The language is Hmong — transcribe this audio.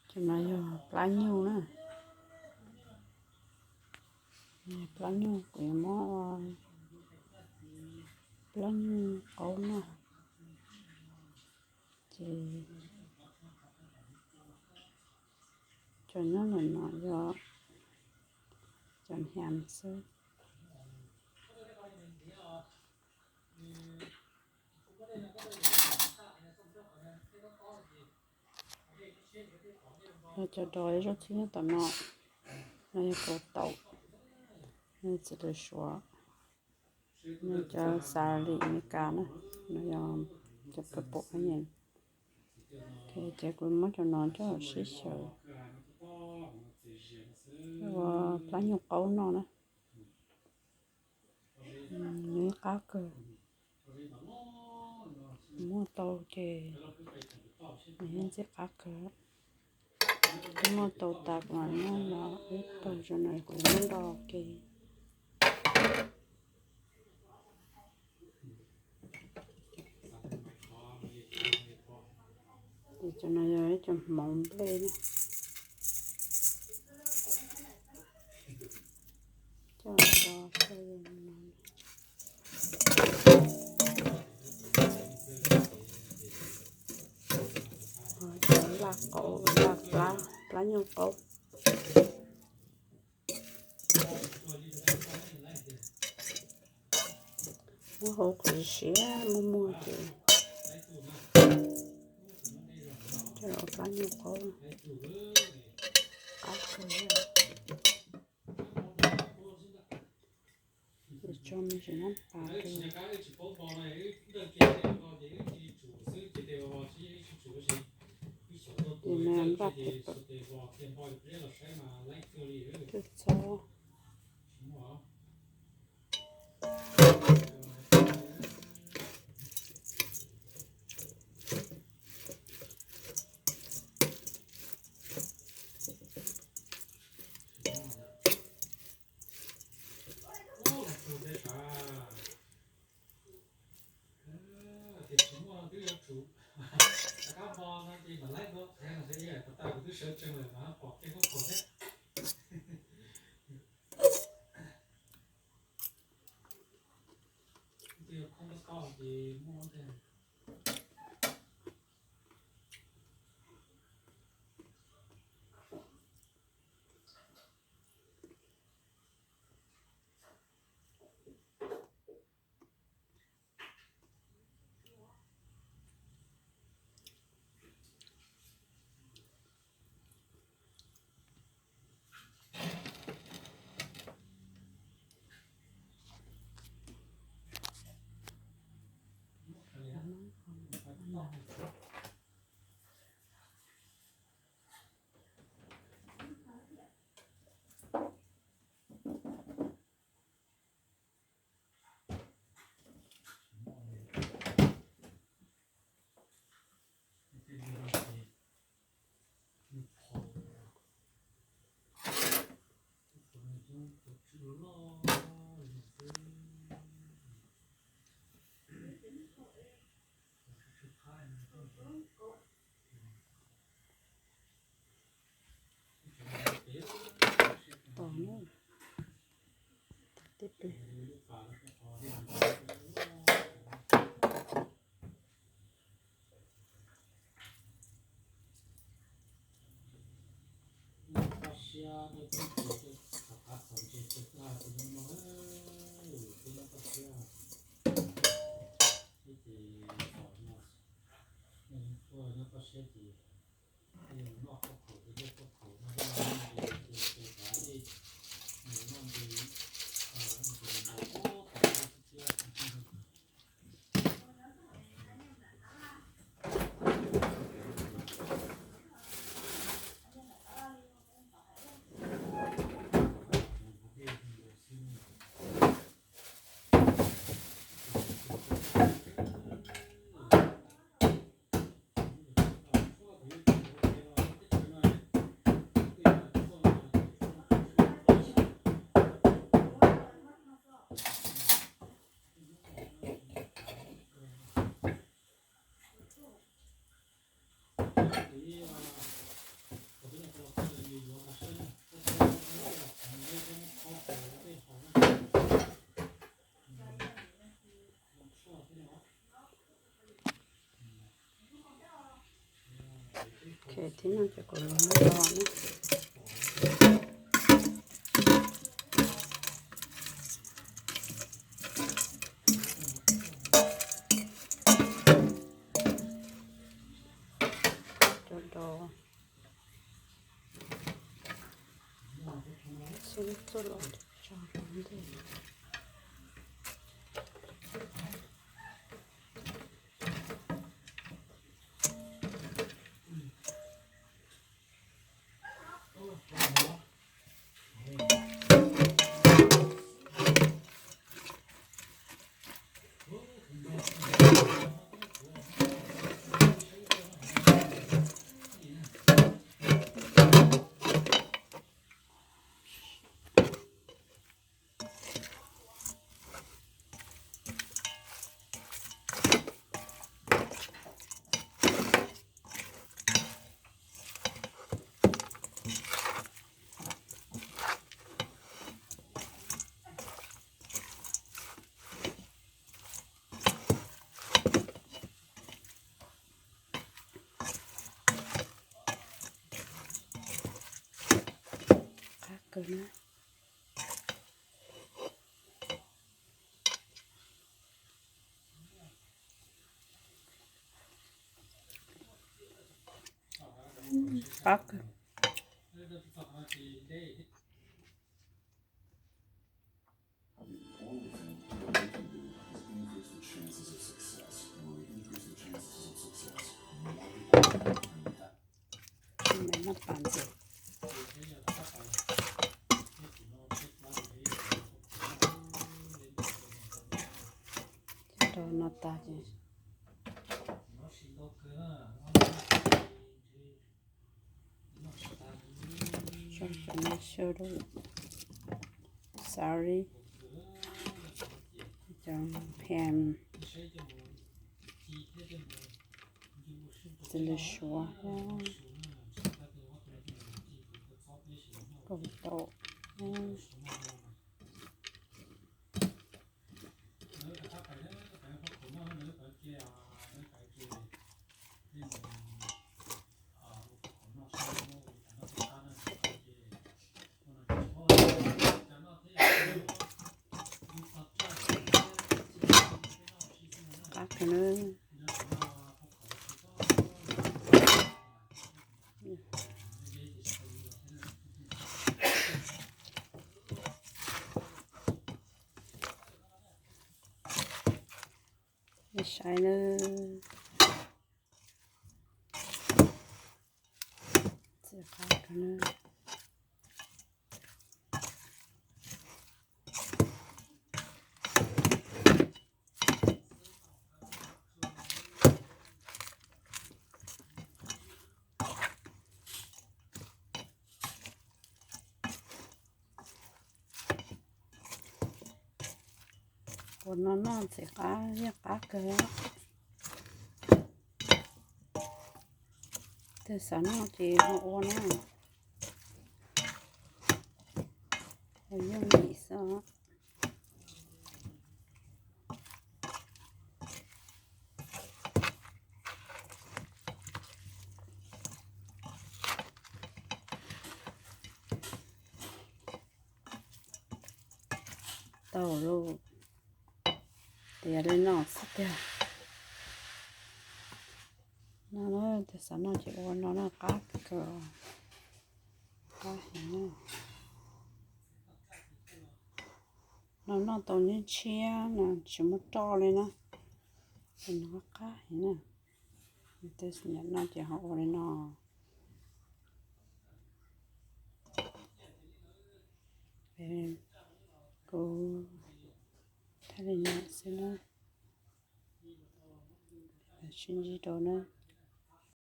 Cov no yog plab nyuj na. Plab nyuj, kuv yuav muab ua plab nyuj qaub no. Ces cov nyob ntawm no yog cov ham xwb. Yog cov dos zaub txhwb nyob tom no, no yog kaus taum, no txiv lws suav, no cov xav lim Amelikas na, no yog cov purple onion. Ces kuv muab cov no coj sib xyaw ua plab nyuj qaub noj na. Nws qab kawg, muaj tau ces nws yeej ntxim qab kawg. Muaj tau tas kuv mam muab los ib tag, zoo no kuv yuav muab nrog ke. Ces cov no yog ib co hmoov nplej na. Coj tso, coj no. Cov laj qaub, laj plab, plab nyuj qaub. Muab hau qhwv siab muaj muag ces coj los plab nyuj qaub, qab kawg. Tso me ntsis nab pas rau, ces nws npaj pem, pem txhob. Tos na, tos tib pliag. Ces thib no ces kuv los muab do na. Do do. Xib lub txuj los tso rau ntej. Qab kawg na. Qab kawg. Noj pas ntxiv. Rau no tas ces sau cov no sau rau, sorry, cov ham, txiv lws suav, kaum tau. Qab kawg na. Saib na. Txiv qab kawg na. Ua no noj ntxim qab, yeej qab kawg. Tus xav noj ces ho ua na. Ua yooj yim xwb. Tau lauj. Tiav li no xwb tiag. No na, tus xav noj ces ua no na, qab kawg. Qab heev na. No noj tau ntshiab ntshiab na, tsis muaj roj li na. Ces nws qab heev na. Tus xav noj ces ho ua li no. Kuv thaij li no xwb na. Sib ntsib dua na.